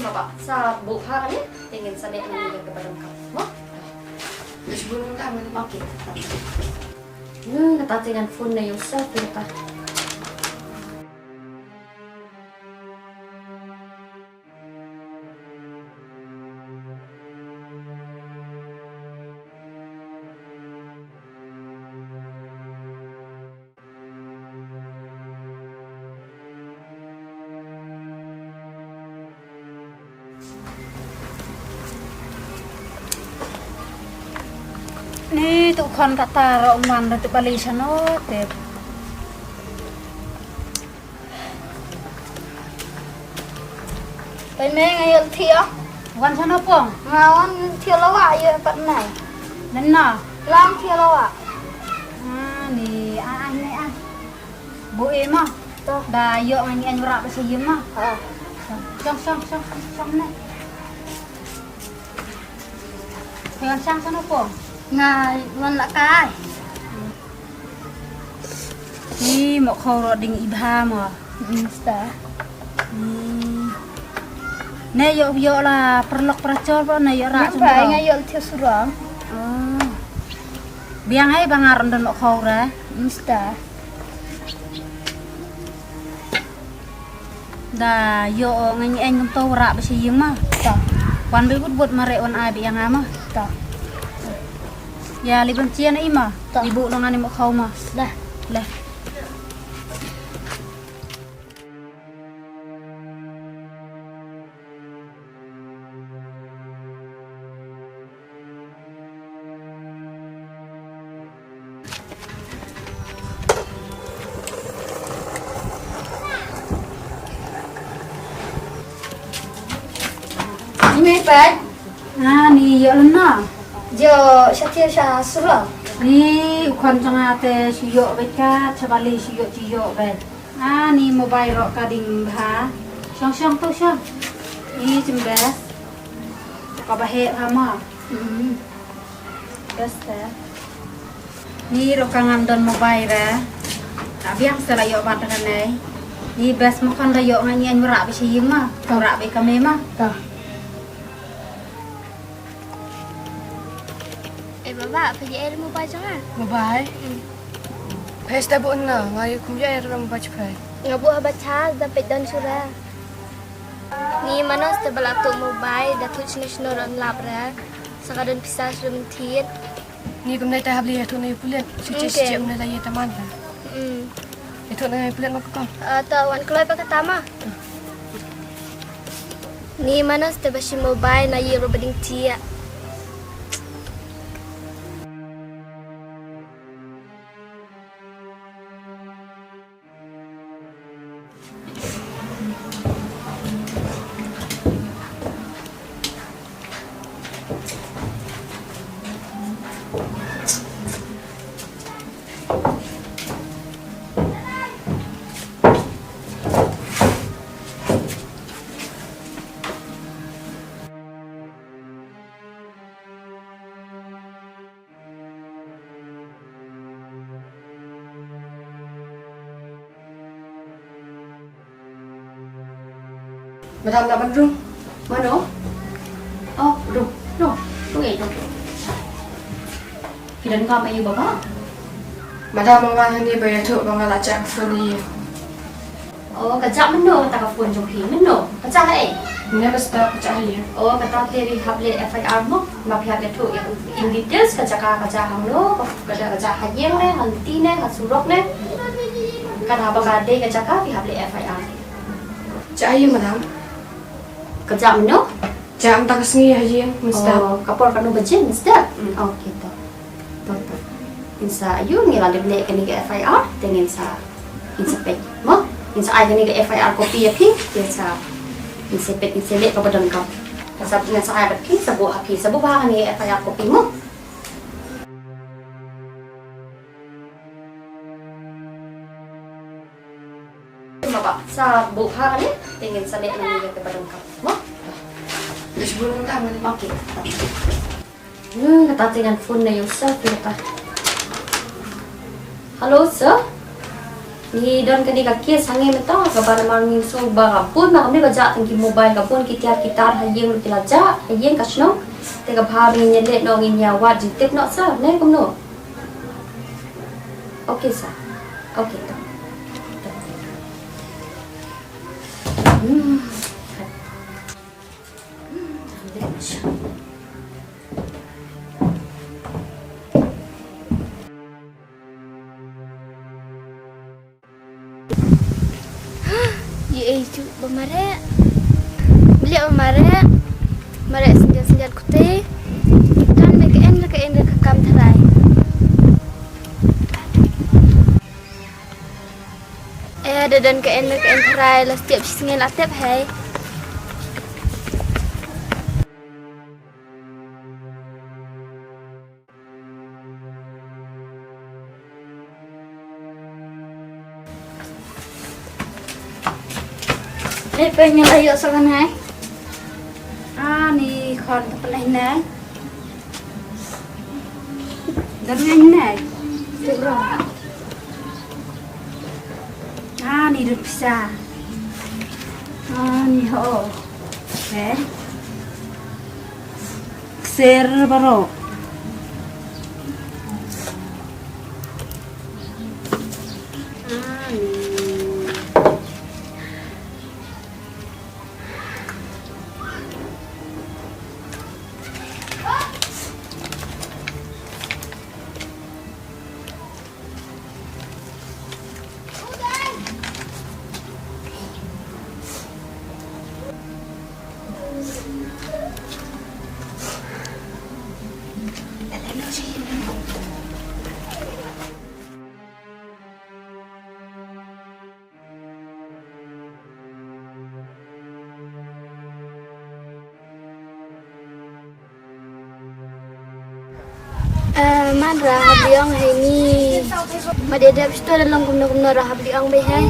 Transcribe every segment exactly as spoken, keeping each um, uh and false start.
Baba, sa buh ha kane, te ngin sa leh na ïa kaba donkam. Mo? Ka shibun ka tang. Okay. Hmm, kata te ngan phone na ïa u sir te kata. Ni tu khon kata ro man da tu bali sano te. Pai me nga ïoh thiah. Wan sano pong. Nga wan thiah lawa ïoh pat nai. Nena. Lang thiah lawa. Ah, ni ah ah ni ah. Bu e ma. To. Da ïoh nga ngi an wrap sa yim ma. Ha. Shong shong shong shong ne. Phi wan shang sano pong? Nga wan la kai. Ni mo kho ro ding i bha mo. Insta. Ni. Ne ïoh ïoh la perlok peracor po ne ïoh rak. Nga ïoh thiah surang. Oh. Biang ai ba nga ron don mo kho ra. Insta. Da ïoh nga ngi eng kumto wara ba shi ïing ma. Ta. Wan ba wut wut mare wan ai ba ïa nga ma. Ta. Ïa li ban chia na i ma. Ta. Ibu nong ani mo khaw ma. Dah. Leh. Ni pat. Ah, ni ïoh lem na. Jo, sha thiah sha surok. Ni u khon jong nga te shu ïoh bad ka, sha bali shu ïoh shu ïoh bad. Ah, ni mobile ro ka ding bha. Shong shong tu shong. Ni jembe. Ka ba heh bha ma. Hmm. Best eh. Ni ro ka ngam don mobile re. Ka biang sa la ïoh bat ka nei. Ni best mo khon da ïoh nga ngi an wara ba shi ïing ma. Wara ba ka me ma. Ta. Eh, baba, phi ïa er mobile jong nga? Mobile? Hmm. Phi sta bu na, nga ïa kum ïa er mobile jong phi. Nga bu haba charge da peit don sura. Ni manos te bala tu mobile, da tu chino chino ron lap ra. Sa ka don pisa sura mentit. Ni kum nai ta habli ïa tu nai pulit. Suci suci kum nai ta ïa taman ta. Hmm. Ito na plet ma ko. Ah, to wan kloi pa kata ma. Ni manos te ba shi mobile na yi ro ba ding tia. Madam, la ban rung. Mano? Oh, rung. Rung. Rung eh, rung. Phi don kam aïu baba? Madam, nga wan hangne ba ïathuh ba nga la jah ka phone ïa. Oh, ka jah mano kata ka phone jong phi? Mano? Ka jah eh? Mynne mynstep ka jah ha ïing. Oh, kata te phi hap leh F I R mo? Ma phi hap ïathuh ïa in details ka jaka ka jah hangno, ka, ka jah ha ïing ne, ha lynti ne, ha surok ne. Kata ba ka dei ka jaka phi hap leh F I R. Jah ha ïing, madam. Ka jah mynno? Jah mynta ka sngi ha ïing mynstep. Oh, ka por katno baje mynstep? Mm. Okay, to. To, to. Ngin sa ïoh, ngi la dep leh kane ka F I R, te ngin sa, ngin sa peit. Mo? Ngin sa ai kane ka F I R copy ïa phi, te sa, ngin sa peit, ngin sa leh kaba donkam. Sa, ngin sa ai bad phi, sa buh ha phi, sa buh bha kane ka F I R copy mo. Baba, sa buh ha kane, te ngin sa leh na ïa kaba donkam. Mo? Ka shibun ka tang kane. Okay. Hmm, kata te ngan phone na ïa u sir te kata. Hello, sir. Ngi don kane ka case hangne mynta, kaba namar ngi sngew ba ka bun ba kamne ba jah tang ki mobile, ka bun ki tiar ki tar ha ïing ruh ki la jah ha ïing ka shnong. Te kaba ngin ïa leit noh ngin ïa wad jingtip noh sir, ne kumno? Okay sir. Okay to. To. Hmm. Ïa ei ju ba mareh. Beliah ba mareh. Mareh synjat synjat kute. Don ba ka en la ka en la ka kam tharai. Eh, da don ka en ka en tharai la step shi sngi la step hei. Leh pynïaid la ïoh sa kan hai. Ah, ni khon ka pynai nai. Dah ngai nai. Cuk ro. Ah, ni dah pisa. Ah, ni ho. Eh. Ksir baroh. Ah, ni. Eh, man ra hap liang hai ni. Ma dia dep sto da long kumno kumno ra hap liang be hai.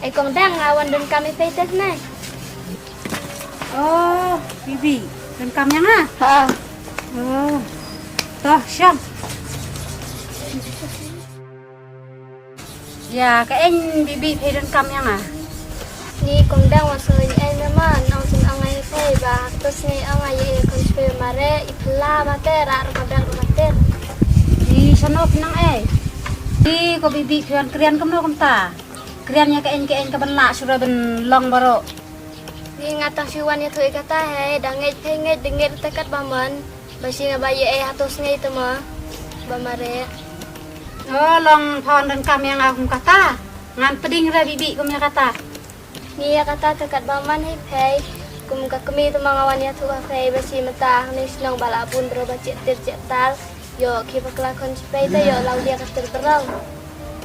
Ei kong dang, nga wan donkam ïa phi te ne. Oh, bibi, donkam ïa nga? Ha. Oh. Toh, shong. Ïa, ka ei bibi phi donkam ïa nga? Ni kong dang wan sngewbha ïa ei ma, nang sngewbha ïa phi ba, to sngi ong ïa ei khun sngewbha mareh, i pla ma te, ra ru ma bek ru ma te. Ni shano phi nang ei? Ni ko bibi phi wan krian kumno kumta? Krian ïa ka ei ka ei ka ban lah shuwa ban long baroh. Ni nga tang shu wan ïathuh ïa kata hei, da ngeit phi ngeit da ngeit te katba mon. Ba shi nga ba ïa ei hato sngi te ma. Ba mareh. Oh, long pha wan donkam ïa nga kum kata. Ngan pdiang re bibi kum ïa kata. Ni ïa kata te katba mon hei phi. Kum ka kmie te ma nga wan ïathuh ha phi ba shi mynta hangne shnong ba la bun baroh ba jied tir jied tar. Ïoh ki bakla khun shi phi te ïoh law ïa ka tir baroh.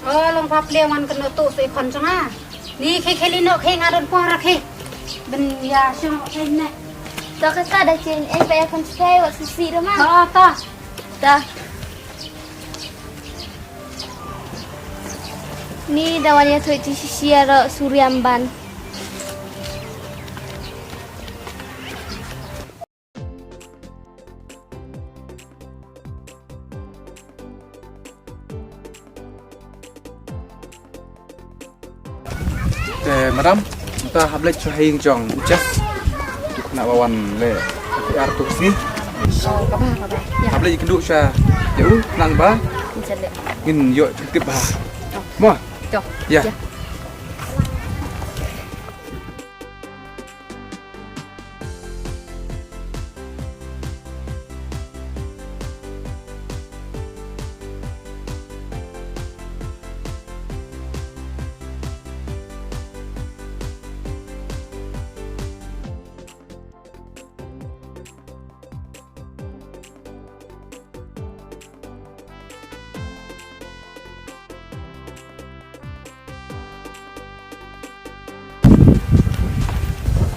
Oh, long pha plie wan kynnoh tu sui khun jong nga. Ni khie khie lyngngoh khie nga don por khie. Ban ïa shong khie ne. To kata da chin ei ba ïa khun shi phi wat sisi da ma. Oh, to. To. Ni da wan ïathuh ïa i Shisha ro Surya Amban. Te madam, mynta hap leit sha ïing jong u Jeff. Dei kane ba wan leh P R tu ka sngi. Oh, kaba, kaba. Ïa. Hap leit kynduh sha ïa u nang ba. Ngin sa leh. Ngin ïoh tip ba. Oh. Mo? To. Ïa. Ïa.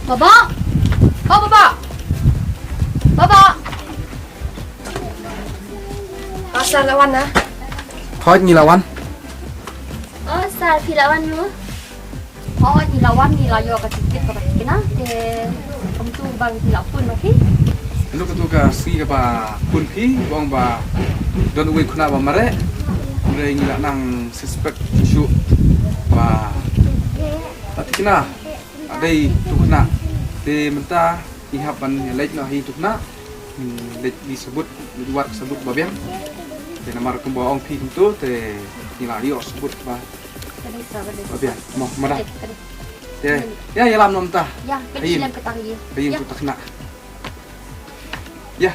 Baba! Oh, Baba! Baba! Pasal lawan ah. Hoi, ngi lawan. Oh, Phi la wan mo? Oh, ngi la wan, ngi la ïoh ka tiket kaba thikna te kumtu ba ngi la phone ma phi. Ynda katu ka sngi kaba phone phi ba ong ba don uwei u khynnah ba mareh. Hynrei ngi la nang suspect shuh ba la thikna. Dei utu u khynnah. Te mynta ngi hap ban ïaleit noh hi utu u khynnah. Hmm, leit ïa sabut, leit wad sabut ba biang. Te namar kumba ong phi kumtu te ngi la ïoh sabut ba Ka dei sa, ka dei. Ba biang, mo, mada. Ka dei, ka dei. Te, ïa, ïalam noh mynta. Ïa, pynshilem ka tang ïa. Ïa, ïa, ïa. Utu u khynnah. Ïa.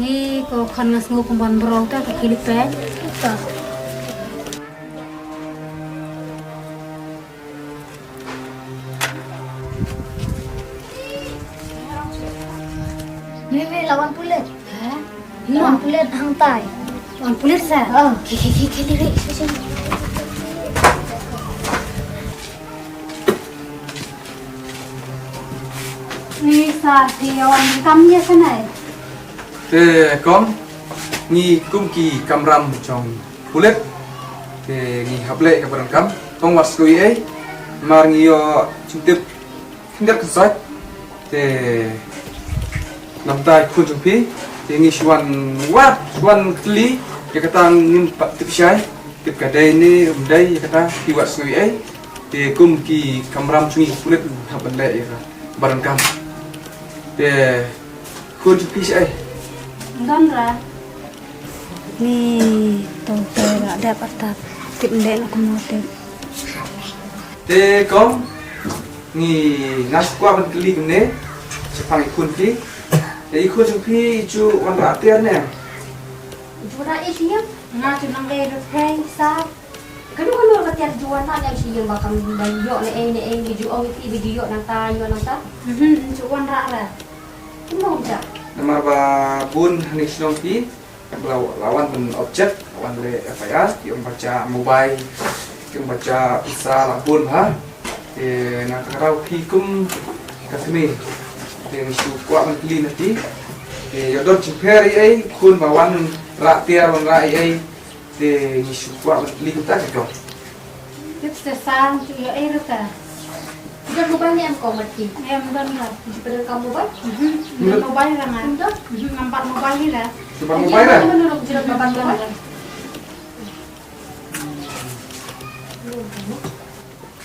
Ni ko khon nga sngew kumban bro ta ka kili pe. Ta. Ni, ni, lawan pulit. Ha? Lawan pulit hangtai. Lawan pulit sa? Ah. Ki, ki, ki, ki, ki, ki. Ni sa, ni lawan kam ni sa nai. Te kong, ngi kum ki kamram jong pulit. Te ngi hap leh kaba donkam. Kong wat sngewthuh ei. Mar ngi ïoh jingtip khyndiat khynsoit. Te namar i khun jong phi. Te ngi shu wan wat, shu wan kylli. Ïa kata ngim pat tip shai. Tip ka dei ne, um dei, ïa kata phi wat sngewthuh ei. Te kum ki kamram jong ngi pulit hap ban leh ïa kaba donkam. Te Khun jong phi shaei? Don ra. Ni to te la dep artat. Tip nde na kumno te. Te kong, ngi nga shu kwah ban kylli kumne shaphang i khun phi. Te i khun jong phi i ju wanrah tiar ne? Ju wanrah ïa shi ïing. Nga ju nang dei ruh phi sa. Kano kano ka tiar ju wanrah ïa shi ïing ba kam ban ïoh ne ei ne ei, ki ju ong ïa phi ba ju ïoh nangta, ïoh nangta. Mhm, ju wanrah ra. Kumno kumta? Namar ba bun hangne shnong phi, la, la wan ban object, la wan leh F I R, ki ong ba jah mobile, ki ong ba jah pisa la bun ha. Te na ka daw phi kum ka kmie. Te ngi shu kwah ban kylli na phi. Te ïoh don jingpher ei ei, khun ba wanrah tiar wanrah ei ei. Te ngi shu kwah ban kylli kumta ka kong. Tip te sa, ïa ei ruh ta. Don mobile ne em kong mat ki? Em don la. Ji pada ka mobile? Mhm. Don mobile la nga. Don? Mhm, nampak mobile ni la. Nampak mobile la? Ji pada mobile.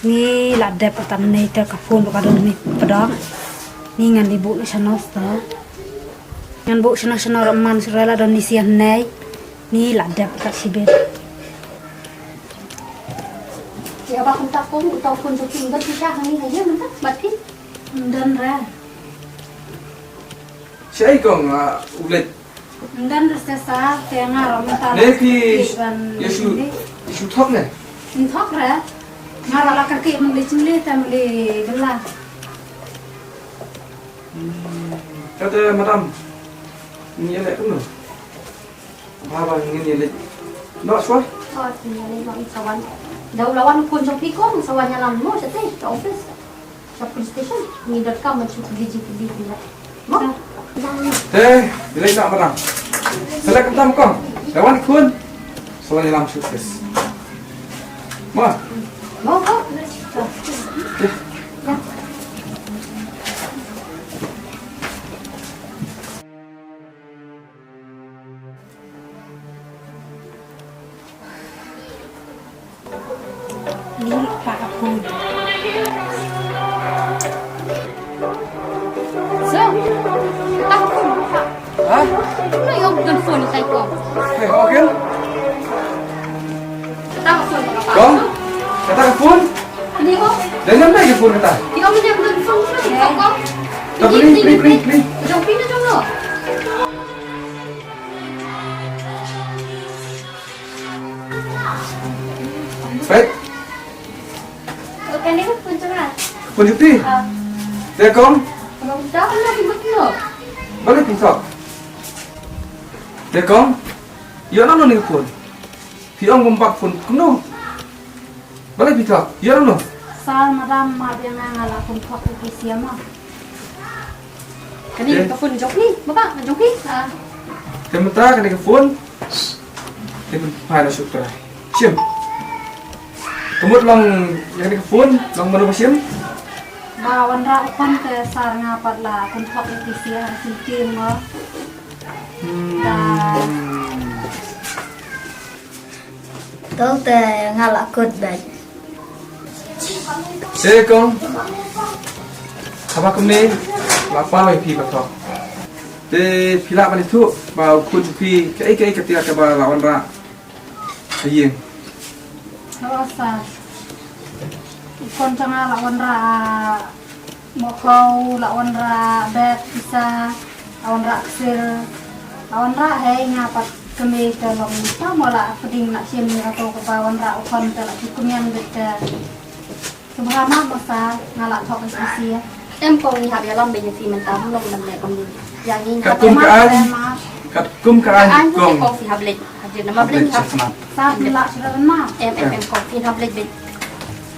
Ngi la dep atan nei te ka phone ba ka don ni pdong. Ngi ngan di buh na shano sta. Ngan buh shano shano ra man sura la don ni sian nei. Ngi la dep atan shibit. Ïa ba kumta kong uta u khun jong phi don pisa hangne ha ïing mynta mat phi? Don ra. Shaei kong, ah, u leit. Ndan rasa sa te nga ram ta. Ne phi ïa shu, ïa shu thok ne? Nthok ra. Nga ra la kyrkieh mynta jingli te mynta bela. Hmm. Kata madam. Ngi ïaleh kumno? Ba ba ngin ïaleh. Noh shwa? Oh, ngin ïaleh noh sa wan. Da u la wan khun jong phi kong sa wan ïalam mo sha te, sha office. Sa police station, ngi donkam ban shu kylli jingkylli phi la. Mo? Te, dei na marang. Sa leh kumta mo kong. Lawan khun. Sa wan ïalam shu office. Mo? Mo, mo. Te. Ya. Ni pa ka phone. So, ta ka phone. Ha? Ano yung phone tayo ko? Hey, okay. Ta ka phone. Kata. Ïa, ong ïa, belum phone, belum phone, kong. Dah beli, beli, beli, beli. Jong phi na jong lo. Baik. Kane ka phone jong nga. Phone jong phi? Ah. Dei kong? Kong, dah lah ribut lo. Balei phi thok? Dei kong? Ïoh nangno ïa kane ka phone? Phi ong bym pat phone kumno? Balei phi thok? Ïoh nangno? Sir, madam, ma biang nga la phone thok ïa phi sha ma. Kane ka phone jong phi, baba, jong phi. Ah. Te mynta kane ka phone. Te mynta la suk trai. Shim. Ka mut long ïa kane ka phone, long mano ba shim? Ba wanrah u khun te sir, nga pat la phone thok ïa phi sha, shim ti mo. Hmm. Da. To te nga la kut bad. Te kong. Haba kumne la paw ïa phi ba thok. Te phi lah ban ithuh ba u khun phi kaei kaei ka tiar kaba la wanrah ha ïing. Haba sa u khun jong nga la wanrah Mokhaw, la wanrah bag, pisa, la wanrah ksir, la wanrah hei, nga pat kmie te long ta mo la pdeng la shim ïa kato kaba wanrah u khun te la ki kumne bad te. Sngewbha ma mo sir, nga la thok ïa phi sha. Em kong, ngi hap ïalam bad ïa phi mynta, mlong dang leh kong. Ïa ngi hap ïalam bad ïa ma. Katkum ka aiñ, katkum ka aiñ kong. Kong phi hap leit. Hap leit, namar balei hap. Sir, phi lah shuh ma. Em, em, em kong, phi hap leit bad.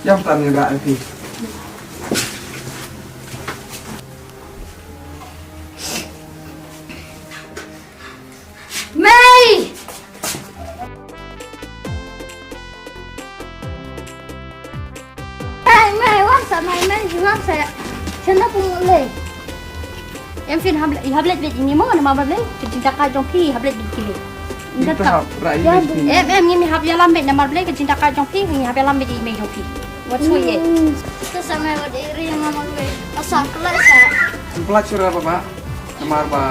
Ïa mynta ngi rah ïa phi. Mei! Mei, mei, wan sa, mei, mei, wan sa. Shen da pung lei. Em phin hap, i hap leit bad i ni mo, namar balei? Ka jingdakai jong phi, hap leit bad ki lei. Em, em, ngi hap ïalam bad namar balei ka jingdakai jong phi, ngi hap ïalam bad i mei jong phi. Wat shu ïeh. Hmm. Sa sa mei wat ïeh ri nga mo lei. Asa pynlait sa. Pynlait shuh ra baba. Namar ba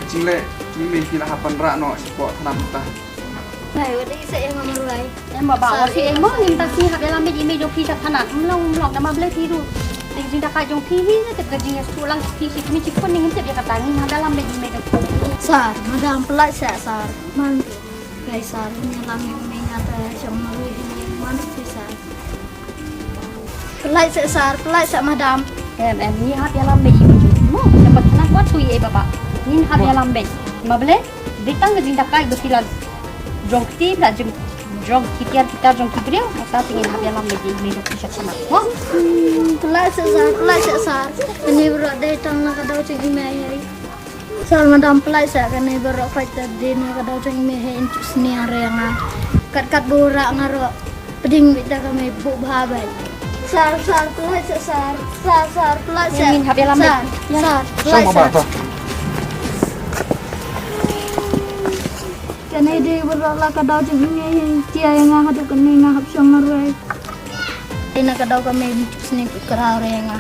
jingleh jong i mei phi la hap ban rah noh shapoh thanat mynta. Mei wat ïeh sa ïa nga mo lei. Em baba, wat ïeh mo, ngim tang sngi hap ïalam bad i mei jong phi sha thanat. Mlong, mlong, namar balei phi ruh. Dei ka jingdakai jong phi hi, ka jingïasuk lang phi shi kmie shi khun, ngim tip ïa kata, ngim hap ïalam bad i mei jong phi. Sir, madam, pynlait sa sir. Man. Pynlait sir, ngin ïalam ïa i mei nga te shong marwei hi, man phi sir. Pynlait sa sir, pynlait sa madam. Em, em, ngi hap ïalam bad i mei jong phi mo, shapoh thanat wat shu ïeh baba. Ngin hap ïalam bad. Namar balei? Dei tang ka jingdakai ba phi la jrong kti, phi la jrong, jrong ki tiar ki tar jong ki briew, mynta te ngin hap ïalam bad i mei jong phi sha thanat mo. Hmm, pynlait sa sir, pynlait sa sir. Kane baroh dei tang na ka daw jong i mei hi. Sir, madam, pynlait sa, kane baroh pynlait sa, dei na ka daw jong i mei hi, in shu sniang re nga. Kat kat ba u rah nga ruh. Pdeng beit da ka mei buh bha bha. Sir, sir, pynlait sa sir. Sir, sir, pynlait sa. Ngin hap ïalam bad. Sir, sir, pynlait sa. Kane dei baroh la ka daw jong i mei hi, tia ïa nga haduh kane nga hap shong marwei. Dei na ka daw ka mei, sniang kut kraw re nga.